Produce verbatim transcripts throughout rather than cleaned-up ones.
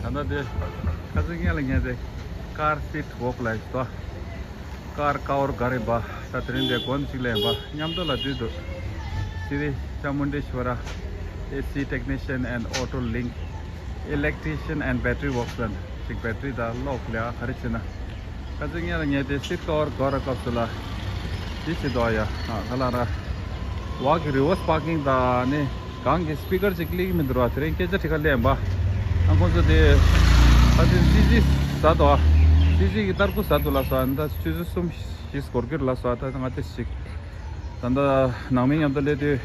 ད་ལྟ་དེ་ཁ་སང་ངས་ལ་ཉན་དེ་ཀར་སིཊ་ཝོག་ལ་ཡིན་ཏོ། ཀར་ཀ་བར་ག་རེ་འབའ་ད་དེ་རིང་དེ་དགོན་གཅིག་ལ་ཡིན་པ་མཉམ་དུ་ལ་འདུས་འདུག Sri Chamundeshwara A C technician and auto link electrician and battery works ལ་ཅིག་battery དང་གློག་ལ་ག་རེ་བྱེད་ན། ཁ་སང་ངས་ལ་ཉན་དེ་སིཊ་ཀ་བར་ག་རེ་སྐབས་སུ་ལ་དེ་བྱེད་དོ་ཡ་ཨ་ཁ་ལ་ར་ཝག་གི་རི་ཝར་སི་པར་ཀིང་དང་ནི། གང་གི་སི་པི་ཀར་ཅིག་ལེགས་མི་འདུག་ར། དེ་རིང་སྐད་ཆ་དྲི་ཁ་ལེན་པ། ཨ་ཁོང་ཚོ་དེ་ཨ་དེ་སི་ཇི་ཟ་དོ། སི་ཇི་གི་ཏར་ཀུ་ཟ་དོ་ལ་སོ། ཨ་ད་ཆུ་ཚོད་གསུམ་བཞི་སྐོར་གྱུར་ལ་སོ། ཨ་ད་ང་དེ་ཞིག་ད་ད་ནང་མི་མཉམ་དུ་སླེབས་དུས་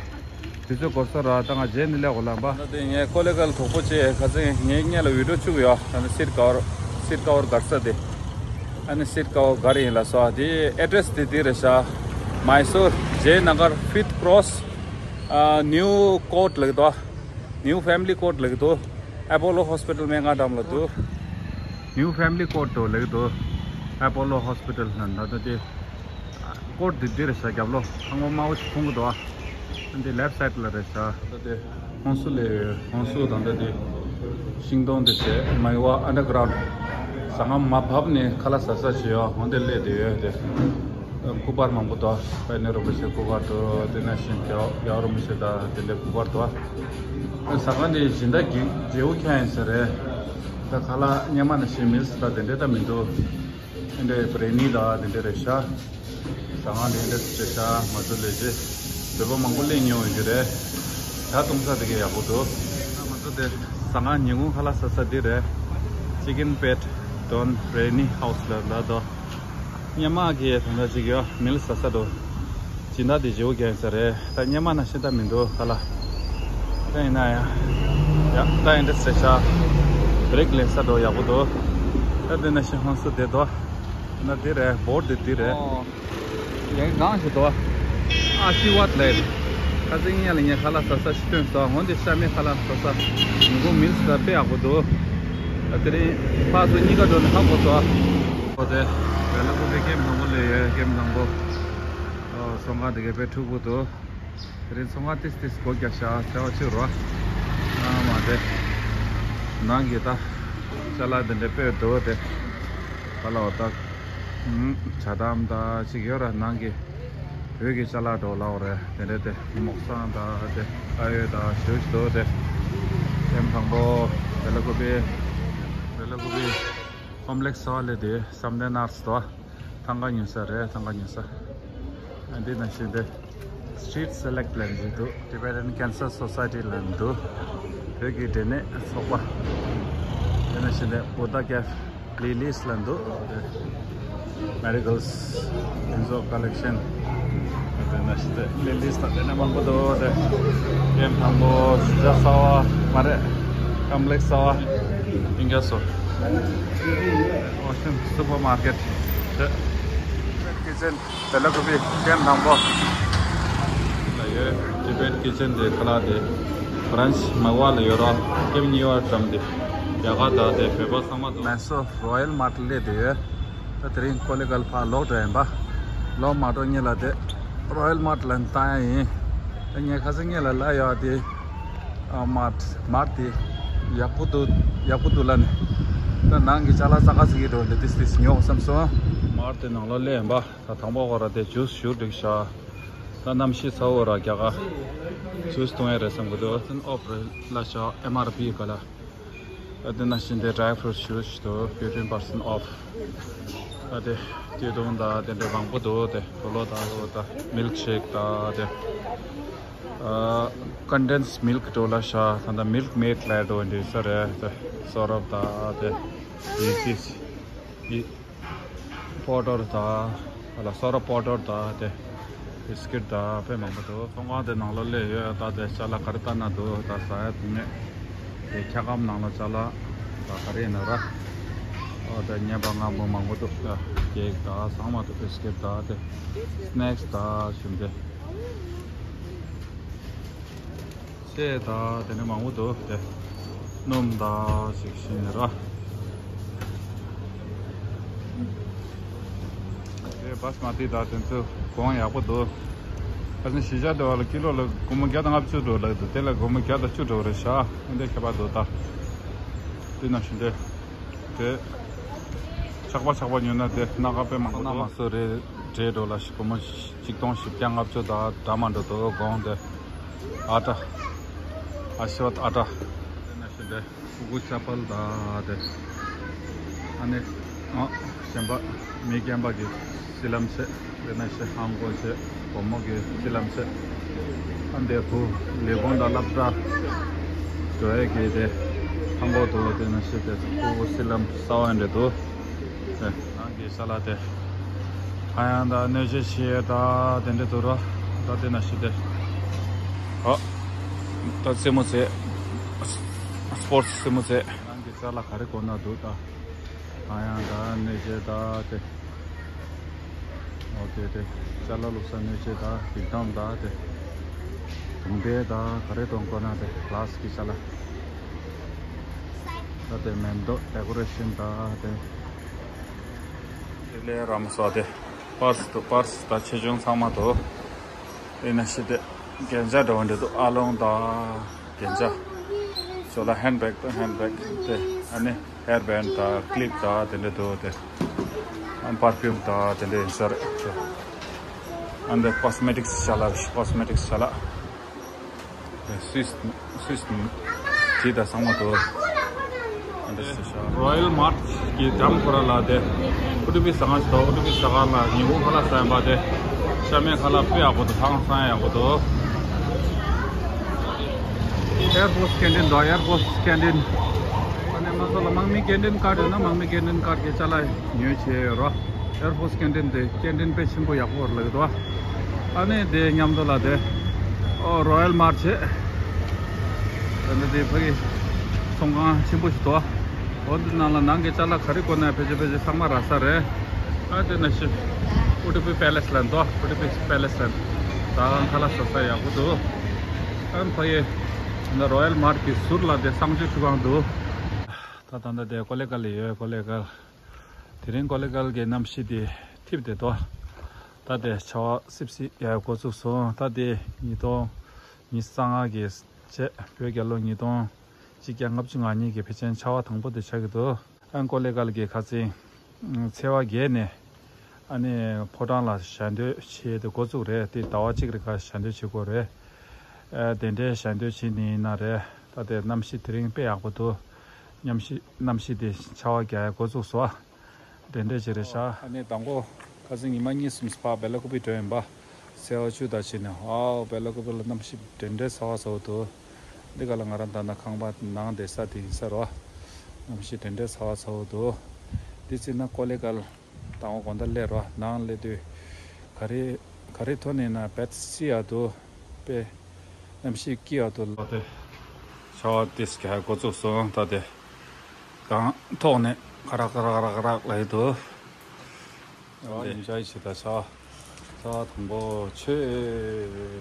དུས་ཚོད་འགོར་ས་ར། ད་ང་རྗེས་ནས་སླེབས་དགོས་ལ་འབའ། ད་དེ་ངས་ཀོ་ལེ་གལ་གྲོགས་པོ་ཆེ་ཁ་སང་ངས་ངས་ལ་བི་ཌིའོ་བཅུག་ཡོད། ཨ་ནི་སིཊ་ཀ་བར་སིཊ་ཀ་བར་གར་ས་དེ། ཨ་ནི་སིཊ་ཀ་བར་གར་ཡིན་ལ་སོ། དེ་ཨེ་ཌི་རེ་སི་དེ་དེ་རེད་ཤག་མའི་སོར་ཇེ་ནགར་ཕིཕ་ཐི་ཀྲོ་སི། ཨ་ནིའུ་ཀོར་ཊི་ལབ་ཀྱི་འདུག་ནིའུ་ཕེ་མི་ལི་ཀོར་ཊི་ལབ་ཀྱི་འདུག་ཨེ་པོ་ལོ་ཧོ་སི་པི་ཊལ་སྨན་ཁང་འགྲམ་ལ་འདུག་ནིའུ་ཕེ་མི་ལི་ཀོར་ཊི་ལབ་ཀྱི་འདུག་ཨེ་པོ་ལོ་ཧོ་སི་པི་ཊལ་ནང་ད་ལྟ་དེ་ཀོར་ཊི་འདི་འདི་རེད་ཤག་རྒྱབ་ལོགས་ཁང་པ་དམར་པོ་ཞིག་མཐོང་གི་འདུག་ཨ་འདི་ལེཕ་སའིཌ་ལ་རེད་ཤག་ད་ལྟ་དེ་ཧོན་སུ་ལས་ཡོད། ཧོན་སུ་དང་འདྲ་དེ་ཤིང་སྡོང་དེ་བྱས་མའི་ཝ་ཨན་ཌར་གྷ་རའུན་ཌི་ཟ་ཁང་མ་བབས་ནས་ཁ་ལག་ཟ་ས་བྱས་ཡོད། འོན་ཏེ་སླེབས་བསྡད་ཡོད་དེ། སྐུ་པར་མང་པོ་འདུག་དཔལ་ལྡན་རིན་པོ་ཆེ་སྐུ་པར་འདུག་དེ་ནང་བཞིན་རྒྱལ་བ་རྒྱལ་བ་རིན་པོ་ཆེ་དང་དེ་འདྲའི་སྐུ་པར་འདུག་ཟ་ཁང་དེ་སྦྱིན་བདག་གི་རྗེ་བོ་ཁྱེད་ཡིན་ས་རེད། ད་ཁ་ལག་སྔོན་མ་ནང་བཞིན་མིལ་སི་དང་དེ་འདྲ་ད་མི་འདུག་ཨེ་འདྲའི་བི་རི་ཡ་ནི་དང་དེ་འདྲ་རེད་ཤག་ཟ་ཁང་དེ་འདྲ་རེད་ཤག་ང་ཚོ་ལས་བྱེད་བོད་པ་མང་པོ་སླེབས་མྱོང་ཡོད་ཀྱི་རེད། ཇ་བཏུང་ས་དེ་གས་ཡག་པོ་འདུག་ང་ཚོ་དེ་ཟ་ཁང་ཉིན་གུང་ཁ་ལག་ཟ་ས་འདི་རེད། Chicken Pet Don Biryani House ལ་ལ་དོ། སྔོན་མ་གི་ད་ལྟ་ཅིག་ཡོད་མིལ་ཟ་ས་འདུག་སྦྱིན་བདག་དེ་བརྗེ་པོ་རྒྱག་ས་རེད། ད་སྔོན་མ་ནང་བཞིན་ད་མི་འདུག་ག་ལ། ད་ཡིན་ན་ཡང་ཡ་ད་ཡིན་འདྲ་ཟེར་ཤག་བི་རེག་ལེན་ས་འདུག་ཡག་པོ་འདུག་ད་དེ་ནང་བཞིན་ཧོན་སུ་དེ་འདུག་ན་དེ་རེད། བོར་དེ་དེ་རེད། ཡང་གང་ཞིག་འདུག་ཨ་ཤི་ཝཱད་ལབ། ཁ་སང་ངས་ལ་ངས་ཁ་ལག་ཟ་ས་ཤི་ཐོན་ས་འོན་ཏེ་ཤ་མེད་ཁ་ལག་ཟ་ས་ཉིན་གུང་མིལ་ཟ་དཔེ་ཡག་པོ་འདུག་ད་དེ་རིང་ཕར་ཚུར་གཉིས་ཀ་འགྲོ་ནས་ཧ་གོ་སོང་། ཨོ་དེ་བེ་ལ་ཀུ་པེ་ཀེམ་དང་པོ་ལས་ཡོད། ཀེམ་དང་པོ། ཨོ་སོང་ཁ་དེ་གས་དཔེ་འཁྲུག་པོ་འདུག་དེ་རིང་ཚོང་ཁང་ཏིས་ཏིས་སྒོ་རྒྱག་ཤག་ཟེར་བ་ཅིག་རོ། ཨ་མ་དེ། ནང་གི་ད་ཅ་ལག་འདི་འདྲ་དཔེ་འདུག་དེ། ད་ལའོ་ད། ཇ་དམ་ད་ཅིག་ཡོད་ར། ནང་གི་བོད་ཀྱི་ཅ་ལག་འགྲོ་ལའོ་རེད། དེ་འདྲ་དེ་མོག་སང་ད་དེ་ཨ་ཡོད་ད་ཞུ་ཞུ་དོ་དེ། ཨེམ་དང་པོ་བེ་ལ་ཀོ་པི་བེ་ལ་ཀོ་པི་ཀོམ་པི་ལེགས་སོ་ལེ་དེ་སམ་དེ་ནར་སི་དོ། ཐང་ག་ཉོ་ས་རེད། ཐང་ག་ཉོ་ས། ཨ་འདི་ནང་བཞིན་དེ་Street Select ལབ་ཀྱི་འདུག Tibetan Cancer Society ལབ་ཀྱི་འདུག་བོད་ཀྱི་འབྲས་ནད་ཚོགས་པ། དེ་ནང་བཞིན་དེ་Buddha Cafe Lilies ལབ་ཀྱི་འདུག་དེ་Marigolds Enzo Collection དེ་ནང་བཞིན་དེ་Lilies དང་དེ་ནས་མང་པོ་འདུག་དེ་ཀེམ་དང་པོ་ཞུ་ཇ་གསར་བ་མ་རེད། ཀོམ་པི་ལེགས་གསར་བ་ཨིན་ག་སོ། Ocean Supermarket དེ། Kitchen བེ་ལ་ཀུ་པི་ཀེམ་དང་པོ། ལ་ཡོད། Tibet Kitchen དེ་ཁ་ལག་དེ་བྷ་རན་ཆི་མག་པ་ལ་ཡོད་རོགས། ཀེམ་གཉིས་པ་ཙམ་དེ་རྒྱ་གར་དང་དེ་བོད་པ་ཚང་མ་འདུག Manso Royal Mart སླེབས་བསྡད་ཡོད། ད་དེ་རིང་ཀོ་ལི་གལ་ཕར་ལོག་འགྲོ་ཡིན་པ། ལོག་མ་འགྲོ་སྔོན་ལ་དེ་Royal Mart ལ་བཏང་ཡ་ཡིན། ད་ངས་ཁ་སང་སྔོན་ལ་ལབ་ཡོད་དེ། ཨ་མར་མར་དེ་ཡག་པོ་འདུག་ཡག་པོ་འདུག་ལབ་ནས། ད་ནང་གི་ཅ་ལག་ཙག་ཙིག་གི་འགྲོ་འདི་ཏིས་ཏིས་ཉོ་བསམ་སོང་། མར་དེ་ནང་ལ་སླེབས་ཡིན་པ། ད་དང་པོ་ཁོ་ར་དེ་ཇུས་ཞུ་འགྲིག་ཤག་ད་གནམ་གཤིས་ཚ་བོ་ར་རྒྱ་གར་ཇུས་བཏུང་ཡ་རེད་བསམ་གི་འདུག་ཨོབ་རེད་ལ་ཤག་ཨེམ་ཨར་པི་ག་ལ། ཨ་དེ་ནང་བཞིན་དེ་dry fruit juice འདུག fifteen percent off ཨ་དེ་དེ་དུང་ད་དེ་འདྲ་མང་པོ་འདུག་དེ་ཕོ་ལོ་ད་ལོ་ད་milkshake ད་དེ་ཨ་condensed milk འགྲོ་ལ་ཤག་ད་ད་Milk Maid ལ་འགྲོ་འདི་ས་རེད་དེ་སོ་རབ་ད་དེ་ཡི་ཏིས་ཡི། པོ་ཊར་དང་། ལ་སོ་ར་པོ་ཊར་དང་དེ་བི་སི་ཀིཊ་དང་དཔེ་མང་པོ་འདུག་ཚོང་ཁང་དེ་ནང་ལ་སླེབས་ཡོད། ད་དེ་ཅ་ལག་ག་རེ་ལྟ་ན་འདུག་ད་ཟ་ཡ་འདུག་མེད། དེ་འཁྱག་སྒམ་ནང་ལ་ཅ་ལག་ད་ག་རེ་ཡིན་ན་ར། ཨོ་དེ་ཉན་པ་ངན་པ་མང་པོ་འདུག་ད་ཀེག་དང་ཚང་མ་འདུག་བི་སི་ཀིཊ་དང་དེ་སི་ནེག་སི་དང་ཞུམ་དེ། ཤེལ་དང་དེ་ནས་མང་པོ་འདུག་དེ་སྣུམ་དང་ཞིག་ཤེས་ནས་ར། དེ་བྷ་སི་མ་ཏི་དང་དེ་ཚོ་གོང་ཡག་པོ་འདུག་ཁ་སང་གཞིས་ཆགས་དེ་བ་ལ་ཀི་ལོ་ལ་སྒོར་མོ་བརྒྱ་དང་ལྔ་བཅུ་འགྲོ་ལབ་འདུག་དེ་ལ་སྒོར་མོ་བརྒྱ་དང་བཅུ་འགྲོ་རེད་ཤག་ཨ་འདྲ་ཁྱད་པར་འདུག་ད། དེ་ན་བཞིན་དེ། དེ། ཆག་པ་ཆག་པ་ཉོས་ན་དེ་སྣ་ཁ་དཔེ་མང་པོ་འདུག་མ་སོ་རེ་རེ་འགྲོ་ལ་ཞིག་སྒོར་མོ་ཆིག་སྟོང་བཞི་བརྒྱ་ལྔ་བཅུ་དང་འདྲ་མ་འགྲོ་འདུག་དགོངས་ཏེ། ཨ་ཏྲ། ཨ་ཤི་ཝ་ཨ་ཏྲ། དེ་ན་བཞིན་དེ། ཕྲུ་གུ་ཅ་པལ་དང་དེ། ཨ་ནི། ཨ། གཞན་པ། མི་རྒན་པ་གི་སི་ལམ་ཚད། དེ་ན་ཤི་ཧང་གོ་ཚད། བུ་མོ་གི་སི་ལམ་ཚད། ཨ་འདི་བུ་ལས་ཁུངས་དང་སློབ་གྲྭ་འགྲོ་ཡས་ཀྱི་དེ། ཧང་གོ་འདུག་དེ་ན་ཤི་དེ་ཕྲུ་གུ་སི་ལམ་གསར་པ་འདྲ་འདུག་དེ་ནང་གི་ས་ལ་དེ། ཧ་ཡང་དང་སྣོད་བཅུད་ཆེ་ད་དེ་འདྲ་འདུག་རོ། ད་དེ་ན་ཤི་དེ། ཨ། ད་རྩེད་མོ་རྩེ། སི་པོར་ཊི་རྩེད་མོ་རྩེ། ནང་གི་ས་ལ་ག་རེ་གོ་ན་འདུག་ད། ཨ་ཡང་ད་གནས་བྱེད་ད་དེ། ཨོ་དེ་དེ། ཅ་ལག་བླུགས་ས་གནས་བྱེད་ད་སྒྲིག་སྟངས་ད་དེ། དུང་སྦྲེལ་ད་ག་རེ་གཏོང་དགོས་ན་དེ་གླ་སི་ཀི་ཅ་ལག་ད་དེ་མེ་མདོ་ཌེ་ཀོ་རེ་ཤན་ད་དེ། དེ་ལས་རམ་སོ་དེ། པར་སི་དུ་པར་སི་ད་ཆེ་ཆུང་ཚང་མ་དུ། དེ་ན་ཤི་དེ། རྒྱན་ཆ་འདྲ་བོ་འདྲ་འདུག་ཨ་ལོང་ད། རྒྱན་ཆ། ཅོ་ལ་ཧན་བེག་དང་ཧན་བེག་དེ། ཨ་ནི་ཧེར་བེན་ད་ཀི་ལིབ་ད་དེ་འདྲ་འདུག་དེ། ཨ་པར་ཕིའུམ་ད་དེ་འདྲ་ཡིན་ས་རེད། ཨ་འདི་ཀོ་སི་མེ་ཊིག་སི་ཅ་ལག་ཀོ་སི་མེ་ཊིག་སི་ཅ་ལག་སུས་སུས་དྲི་ད་ཚང་མ་འདུག་ཨ་འདི་སུ་ཤ་རོ་ཡལ་མཱར་ཊི་གི་འགྲམ་ཁོ་ར་ལ་དེ། ཨུ་ཏུ་པི་ཟ་ཁང་ཞིག་འདུག་ཨུ་ཏུ་པི་ཟ་ཁང་ལ་ཉིན་གུང་ཁ་ལག་ཟ་ཡིན་པ་དེ། ཤ་མེད་ཁ་ལག་དཔེ་ཡག་པོ་འདུག་ཧང་སང་ཡག་པོ་འདུག་ཨེར་ཕོར་སི་ཀེན་ཊིན་དང་ཨེར་ཕོར་སི་ཀེན་ཊིན། ཨ་ནི་མ་སོ་ལ་དམག་མི་ཀེན་ཊིན་ཀར་ཡོད་ན་དམག་མི་ཀེན་ཊིན་ཀར་གྱི་ཅ་ལག་ཉོས་བྱས་ཡོད་རོ། ཨེར་ཕོར་སི་ཀེན་ཊིན་དེ་ཀེན་ཊིན་དཔེ་ཆེན་པོ་ཡག་པོ་རེད་ལབ་ཀྱི་འདུག་ཨ་ནི་དེ་མཉམ་དུ་ལ་དེ། ཨོ་རོ་ཡལ་མཱར་ཊི་བྱས། ཨ་ནི་དེ་ཕ་གི་ཚོང་ཁང་ཆེན་པོ་ཞིག་འདུག་འོ་འདི་ནང་ལ་ནང་གི་ཅ་ལག་ག་རེ་དགོས་ན་ཕལ་ཆེར་ཕལ་ཆེར་ཚང་མ་རག་ས་རེད། ཨ་དེ་ན་ཤི། ཨུ་ཏུ་པི་པེ་ལེ་སི་ལ་འདུག་ཨུ་ཏུ་པི་པེ་ལེ་སི་ལ། ད་ཁ་ལག་ཟ་ས་ཡག་པོ་འདུག་ཨ་ཕ་ཡི། ད་རོ་ཡལ་མཱར་ཊི་གི་ཟུར་ལ་དེ་གསང་སྤྱོད་ཆུ་ཁང་འདུག་ད་ད་ད་དེ་ཀོ་ལེ་གལ་ལ་ཡོད། ཀོ་ལེ་གལ། དེ་རིང་ཀོ་ལེ་གལ་གྱི་གནམ་གཤིས་དེ་འཐིབས་བསྡད་འདུག་ད་དེ་ཆར་པ་སིབ་སིབ་ཡག་འགོ་བཙུགས་སོང་། ད་དེ་ཉིས་སྟོང་ཉི་ཤུ་རྩ་ལྔ་གི་ཆེད་བོད་རྒྱལ་ལོ་ཉིས་སྟོང་གཅིག་བརྒྱ་ལྔ་བཅུ་ང་གཉིས་ཀྱི་ཕལ་ཆེར་ཆར་པ་དང་པོ་དེ་ཆགས་ཀྱི་འདུག་ཨ་ཀོ་ལེ་གལ་གྱི་ཁ་སང་ཚེས་པ་བརྒྱད་ནས་ཨ་ནི་ཕོ་བྲང་ལ་ཞལ་འདོན་བྱས་ཏེ་འགོ་བཙུགས་རེད། དེ་ཟླ་བ་གཅིག་རེ་ཁ་ཞལ་འདོན་བྱེད་དགོས་རེད། ཨ་དེ་འདྲའི་ཞལ་འདོན་བྱེད་ནི་ཡིན་ན་རེད། ད་དེ་གནམ་གཤིས་དེ་རིང་དཔེ་ཡག་པོ་འདུག་གནམ་གཤིས་གནམ་གཤིས་དེ་ཆར་པ་རྒྱག་ཡ་འགོ་བཙུགས་སོང་། དེ་འདྲ་ཅིག་རེད་ཤག་ཨ་ནི་དང་པོ་ཁ་སང་ཉི་མ་གཉིས་གསུམ་ཕར་བེ་ལ་ཀུ་པི་འགྲོ་ཡིན་པ། སེར་པོ་ཆུ་དང་བྱས་ནས་ཨའོ་བེ་ལ་ཀུ་པི་ལ་གནམ་གཤིས་དེ་འདྲའི་ཚ་བ་ཚ་པོ་འདུག་འདི་ག་ལ་ང་རང་ད་ལྟ་ཁང་པ་ནང་བསྡད་ས་དེ་ཡིན་ས་རེད་བ། གནམ་གཤིས་དེ་འདྲའི་ཚ་བ་ཚ་པོ་འདུག་འདི་བརྩིས་ན་ཀོ་ལེ་གལ་དང་པོ་དགོང་དག་སླེབས་རེད་བ། ནང་སླེབས་དུས་ག་རེ་ག་རེ་ཐོན་ནས་ན་བེད་སི་ཡ་འདུག་དཔེ་གནམ་གཤིས་སྐྱིད་པ་འདུག་ལོ་དེ་ཆར་པ་ཏིས་ཀྱ་འགོ་བཙུགས་སོང་། ད་དེ་གང་ཐོག་ནས་ཁ་རག་ཁ་རག་ཁ་རག་ཁ་རག་ལ་ཡི་འདུག་ཨོ་དེ་འཇའ་ཡི་ཆེ་ད་ཆར་པ་ཆར་པ་དང་པོ་ཆོས་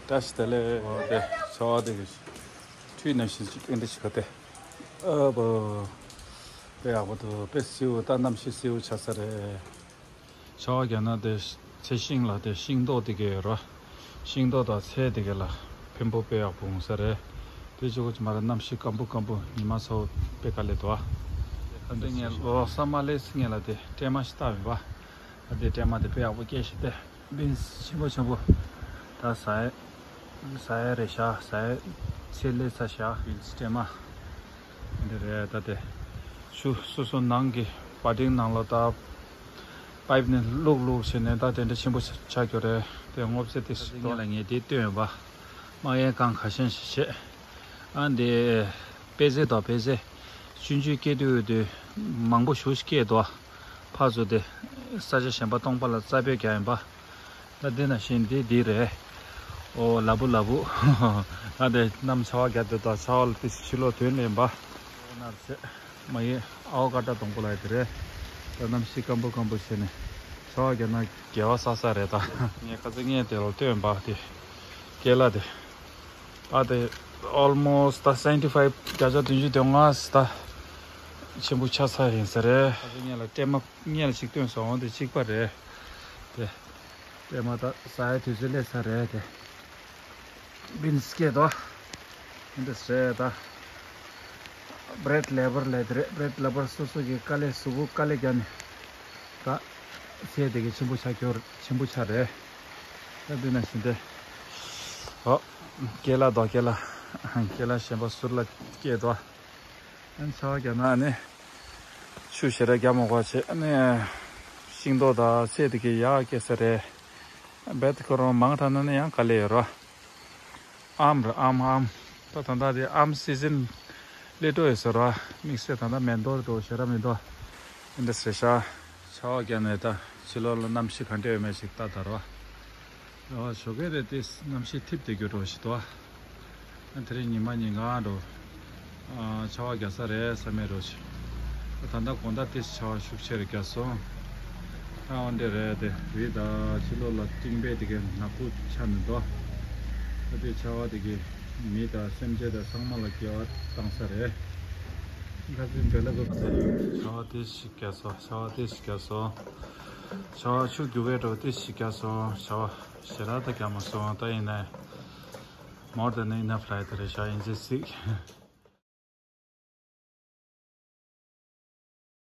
བཀྲ་ཤིས་བདེ་ལེགས། ཨོ་དེ་ཆར་པ་དེ་གི་ཁྲུས་ནང་བཞིན་ཅིག་ཨེ་འདྲ་ཞིག་ག་དེ་ཨ་བོ་དཔེ་ཡག་པོ་འདུག་དཔེ་བསིལ་པོ་ད་གནམ་གཤིས་བསིལ་པོ་ཆགས་ས་རེད། ཆར་པ་རྒྱག་ན་དེ་ཚལ་ཤིང་ལ་དེ་ཤིང་ཏོག་དེ་གས་ཡོད་ར། ཤིང་ཏོག་དང་ཚལ་དེ་གས་ལ་ཕན་པོ་དཔེ་ཡག་པོ་འོང་ས་རེད། དེ་གཅིག་པོ་ཅིག་མ་རེད། གནམ་གཤིས་སྐམ་པོ་སྐམ་པོ་ཉི་མ་ཚ་པོ་དཔེ་དཀའ་ལས་འདུག་ཨ། ད་དེ་ངས་ལོ་གསར་མ་སླེབས་སྔོན་ལ་དེ་སྲན་མ་ཞིག་བཏབ་ཡིན་པ། ད་དེ་སྲན་མ་དེ་དཔེ་ཡག་པོ་སྐྱེས་ཤག་དེ་བིན་སི་ཆེན་པོ་ཆེན་པོ། ད་ཟ་ཡས་ཟ་ཡས་རེད་ཤག་ཟ་ཡས་ཚལ་སླེབས་ཚར་ཤག་བིན་སི་སྲན་མ། འདི་རེད། ད་དེ་ཆུ་སོ་སོ་ནང་གི་བ་ཏིང་ནང་ལ་ད་པའིབ་ནས་བླུགས་བླུགས་བྱས་ནས་ད་དེ་འདྲ་ཆེན་པོ་ཆགས་ཀྱི་རེད། དེ་སྔོ་ཚལ་དེ་ད་དེ་ངེད་ལ་ངས་དེ་བཏོན་ཡོད་པ། མ་ཡན་གང་ཁ་ཤས་ཤིག་བྱས། ཨ་འདི་པད་ཚལ་དང་པད་ཚལ་ཆུང་ཆུང་སྐྱེས་དུས་དེ་མང་པོ་ཞེ་པོ་ཅིག་སྐྱེས་འདུག་ཕར་ཚུར་དེ་ས་ཆ་གཞན་པ་སྟོང་པ་ལ་རྩ་བོད་རྒྱག་ཡིན་པ། ད་འདི་ན་བཞིན་འདི་འདི་རེད། ཨོ་ལ་བུ་ལ་བུ། ད་དེ་གནམ་ཆར་པ་རྒྱག་དུས་ད་ཆར་པ་ལ་དེ་ཕྱི་ལོགས་དོན་ལེན་པ། ཨོ་ནར་ཚེ་མ་ཡི་ཨའོ་ཀ་ཏྲ་དང་པོ་ལ་ཡི་དེ་རེད། ད་གནམ་གཤིས་སྐམ་པོ་སྐམ་པོ་བྱས་ནས་ཆར་པ་རྒྱག་ན་དགེ་བ་བསགས་ས་རེད་ད། ངས་ཁ་ཚིག་ངས་དེ་ལ་སྟོན་པ་དེ་སྐེ་ལ་དེ། ད་དེ་ཨོལ་མོ་སི་ད་སེ་ཝེན་ཊི་ཕའིབ་བརྒྱ་ཆ་བདུན་ཅུ་དོན་ལྔ་ད་ཆེན་པོ་ཆགས་ཚར་ཡིན་ས་རེད། ད་དེ་ངས་ལ་སྲན་མ་ངས་ལ་ཞིག་སྟོན་སོང་། འོ་དེ་གཅིག་པ་རེད་དེ། དེ་མ་ད་ཟ་ཡའི་དུས་ཚོད་སླེབས་ཚར་རེད་དེ། བིན་སི་སྐྱེས་དོ། འདི་ཟེ་ད། བྷི་རེཌ་ལེ་བར་ལས་དེ་རེད། བྷི་རེཌ་ལེ་བར་སོ་སོ་གི་དཀའ་ལས་གཟུགས་པོ་དཀའ་ལས་བརྒྱབ་ནས་ད་ཚེ་དེ་གི་ཆེན་པོ་ཆགས་ཀྱོར་ཆེན་པོ་ཆགས་རེད། ད་འདི་ན་བཞིན་ཏེ། ཨོ། སྐེ་ལ་དོ་སྐེ་ལ། སྐེ་ལ་གཞན་པ་ཟུར་ལ་སྐྱེས་དོ། ཨ་ནི་ཆར་པ་བརྒྱབ་ན་ཨ་ནི་ཆུ་ཞེ་དྲག་བརྒྱབ་མ་དགོས་བྱས། ཨ་ནི་ཤིང་ཏོག་དང་ཚེ་དེ་གི་ཡག་སྐྱེ་ས་རེད། རྦད་དེ་ཁོ་རང་མང་དྲགས་ན་ནི་ཡང་དཀའ་ལས་ཡོད་རོ། ཨམ་རེད། ཨམ་ཨམ། ད་ད་ལྟ་དེ་ཨམ་སི་ཛིན་སླེབས་འགྲོ་ཡོད་ཟེར་བ། དམིགས་བསལ་ད་ལྟ་མེ་འདོར་འགྲོ་ཞེ་དྲག་མི་འདུག་ཨིན་དྲ་སི་རེད་ཤག་ཆར་པ་བརྒྱབ་ནས་ད་ཕྱི་ལོགས་ལ་གནམ་གཤིས་ག་འདྲ་ཡོད་མེད་ཞིག་ལྟ་དར་བ། ཨ་ཞོགས་ཀས་རེད་དེ་གནམ་གཤིས་འཐིབས་བསྡད་རྒྱུ་འདྲ་ཞིག་འདུག་ཨ་དེ་རིང་ཉི་མ་ཉིན་གང་འགྲོ། ཨ་ཆར་པ་རྒྱག་ས་རེད་བསམ་མེད་རོ་ཆེ། ད་ལྟ་དགོང་དག་ཏིས་ཆར་པ་ཤུགས་ཆེར་རྒྱག་སོང་། ཨ་འོན་ཏེ་རེད་དེ་རི་དང་ཕྱི་ལོགས་ལ་སྤྲིན་པས་དེ་གའི་ནག་པོ་ཆགས་ནས་འདུག་ད་དེ་ཆར་པ་དེ་གའི་མི་དང་སེམས་ཅན་དང་ཚང་མ་ལ་དགེ་བ་བཏང་ས་རེད། ཁ་སང་འདྲེ་ལ་གོ་ཆར་པ་ཏིས་ཞིག་རྒྱག་སོང་། ཆར་པ་ཏིས་ཞིག་རྒྱག་སོང་། ཆར་པ་ཆུ་རྒྱུག་གའི་འགྲོ་ཏིས་ཞིག་རྒྱག་སོང་། ཆར་པ་ཞེ་དྲག་ད་རྒྱག་མ་སོང་། ད་ཡིན་ནའི་མོར་དེན་ཨི་ནཕ་ལབ་ཡ་དེ་རེད་ཤག་ཨིན་ཇི་ཞིག